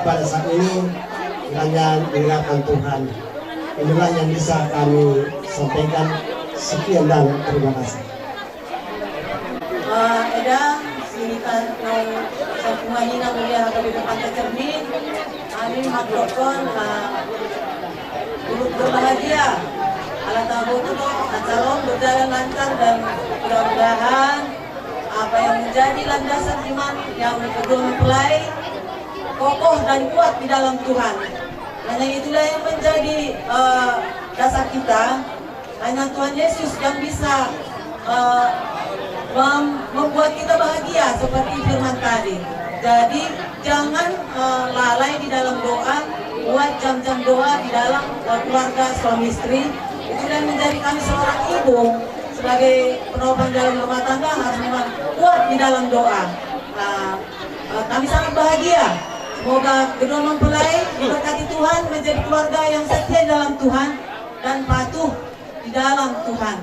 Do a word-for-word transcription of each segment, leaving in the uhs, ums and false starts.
Pada saat ini hanya diingatkan Tuhan. Inilah yang bisa kami sampaikan. Sekian dan terima kasih. Eh, eda, sian hita na sampung na mulia H K B P Pantai Cermin, hami mandokkon, eh, turut berbahagia, ala taboto acara on berjalan lancar dan mudah-mudahan apa yang menjadi landasan iman yang kedua mempelai kokoh dan kuat di dalam Tuhan. Hanya itulah yang menjadi, eh, dasar kita. Hanya Tuhan Yesus yang bisa, eh, mem-, membuat kita bahagia seperti firman tadi. Jadi, jangan, eh, lalai di dalam doa, buat jam-jam doa di dalam, eh, keluarga suami istri. Itu yang menjadi kami seorang ibu sebagai penopang dalam rumah tangga harus memang kuat di dalam doa. Nah, eh, kami sangat bahagia. Semoga kedua mempelai diberkati Tuhan, menjadi keluarga yang setia dalam Tuhan dan patuh di dalam Tuhan.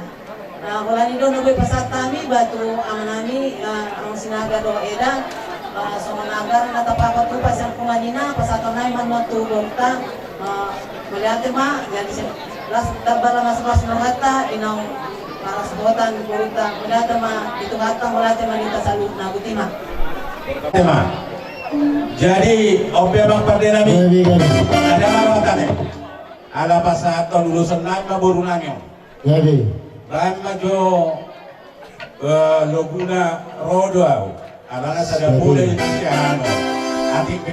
Nah, holan i do na boi pasahat hami, ba tu amanami, eh, Amang Sinaga dohot eda, eh, songon na gabe na tapasahat tu pasahat hami na, pasahaton nai ma tu borunta, eh, mauliate ma, jadi se-, las, tamba las, las rohanta, di naung parsaoran borunta, mauliate ma di Tuhanta, mauliate ma di hita saluhutna, botima. Tema. Jadi, on pe Amang pande nami. Jadi, jadi. Ada ma rohanta ne. Ala pasahathon ulos nami ma boru nami on. Jadi. Baen ma jo, eh, loguna ro do au. Alana sada pola di nasi anu. Atik.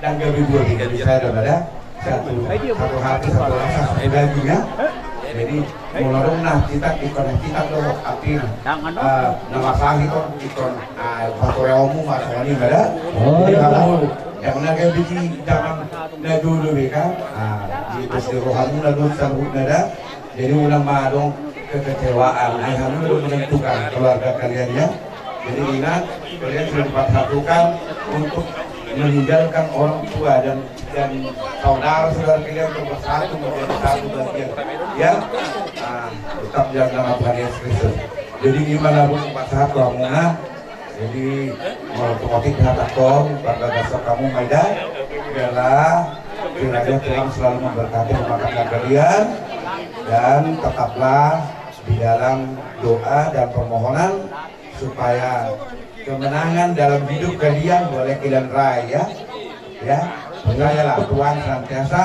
Ndang gabe dua, gabe sada ma da. Satu, satu hati, satu rasa, satu daging, ya. Jadi molo adong na citak, ingkon na citak do artina. Na masahi on ingkon, ah, patoreonmu ma songon i ma da. Jadi hamu ndang na gabe di jaman na jolo be kan. Ah, di pasti rohamuna do saluhutna da. Jadi unang ma adong kekecewaan. Ai hamu do menentukan keluarga kalian, ya. Jadi ingat, kalian sudah dipersatukan untuk meninggalkan orang tua dan, dan saudara-saudara kalian untuk bersatu menjadi satu bagian. Ya, nah, tetap dalam nama Tuhan Yesus Kristus. Jadi gimana pun pasahat kamu, nah, jadi mau otomatis hata kau pada dasar kamu, Maida, biarlah kiranya Tuhan selalu memberkati rumah tangga kalian dan tetaplah di dalam doa dan permohonan supaya kemenangan dalam hidup kalian boleh kalian raih, ya. Ya, percayalah Tuhan senantiasa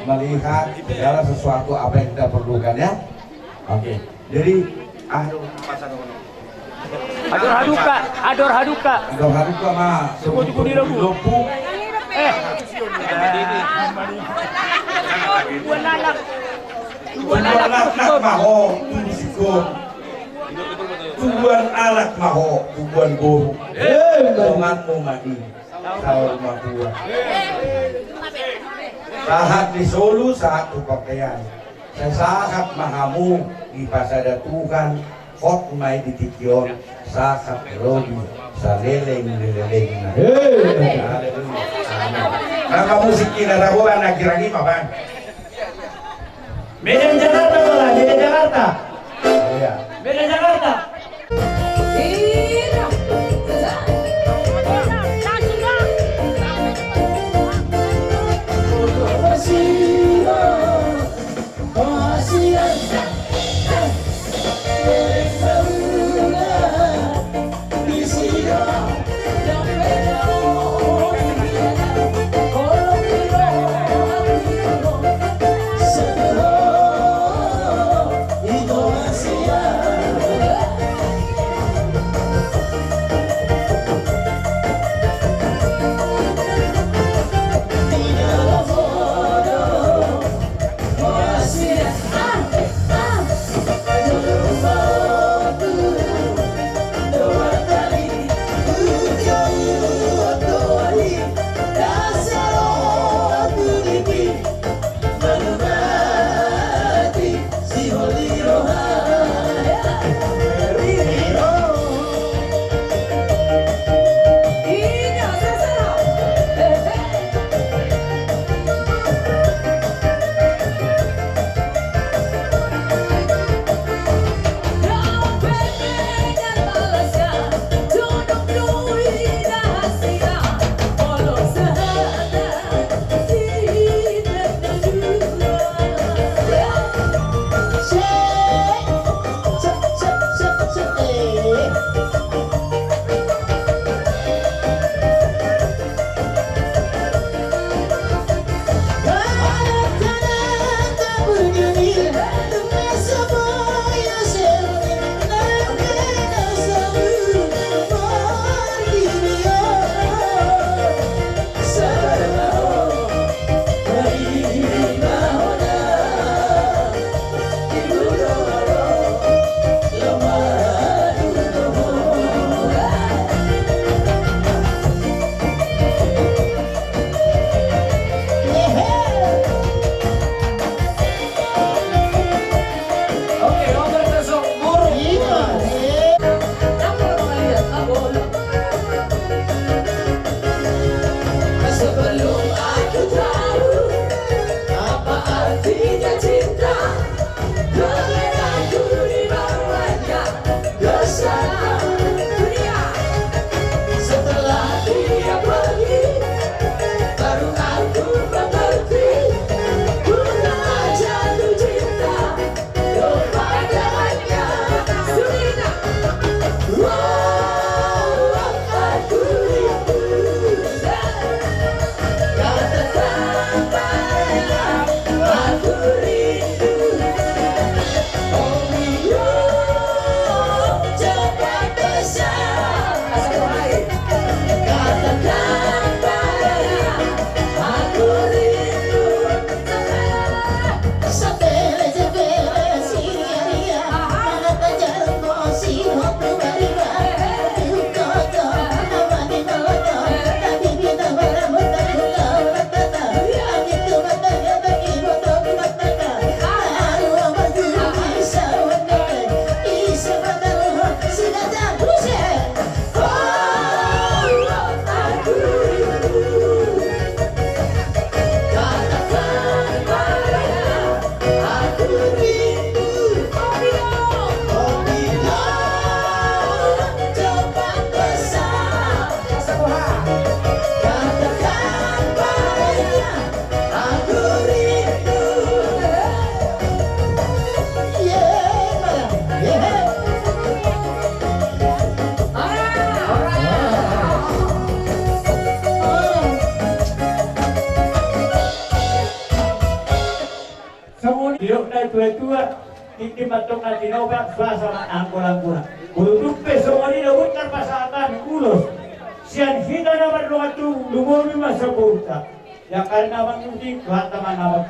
melihat segala sesuatu apa yang kita perlukan, ya. Oke. Jadi, ah, ador haduka, ador haduka. Ador haduka ma, cukup, cukup di lobu. Lobu. Eh. Tubuan anak. Tubuan anak ma ho, tubuan sikon. Tubuan anak ma ho, tubuan boru. Eh, donganmu ma i saur matua. Sahat ni solu, sahat tu partean. Sai sahat ma hamu dipasada Tuhan, hot ma i di tingki on, sahat ro di saleleng ni lelengna. Haleluya. Amin. Maka musik kita ragoan akhir lagi ma bang. Medan Jakarta, Bang, Medan Jakarta. Iya. Medan Jakarta. Tua-tua, tintin ma tong na tinopa, suasa ma anggo langguna. Molo tung pe songon i na hot tarpasahat hami ulos sian hita na mardongan tubu, lumobi ma saburta. Ya karena mangikuti Tuhanta ma na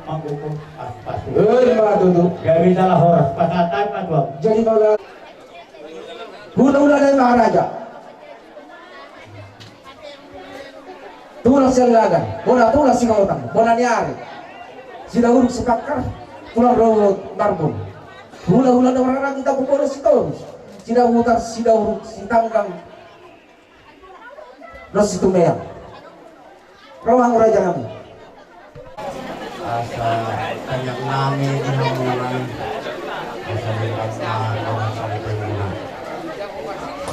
manggokhon pas-pas. Oi, ma tutu. Gabe jala horas pasahat hami ma tuan. Jadi malah hula-hula dari Maharaja. Tulang Siallagan, bona tulang Simangutan, bona ni ari. Sidauruk sipangkar, tulang rorobot marbun. Hula-hula na marhaha hita pupolo Sitorus. Sidauruk, sidauruk sitanggang. Ros Situmeang. Rohang raja nami. Asa tangiang nami di hamuna, asa di hamuna, asa di hamuna.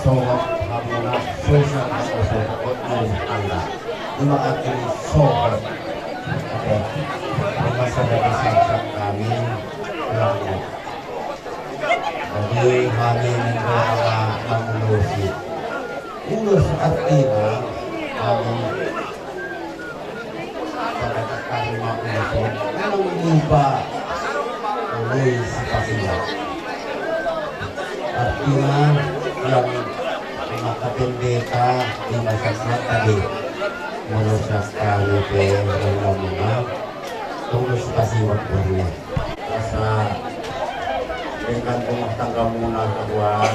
Sohot hamuna, sosa, sosa, sohot, sohot, tanda. Lima kaki sohot. Oke. Masa dari sangkap kami, lama. Jadi hami mendoa mengurusi. Ulos artina hami pada kami mengurusi. Memang lupa oleh si Pasiwa. Artina yang maka pendeta di masa tadi mengurusi kami ke rumah. Ulos Pasiwa artina. Asa denggan rumah tanggamuna, Tuan.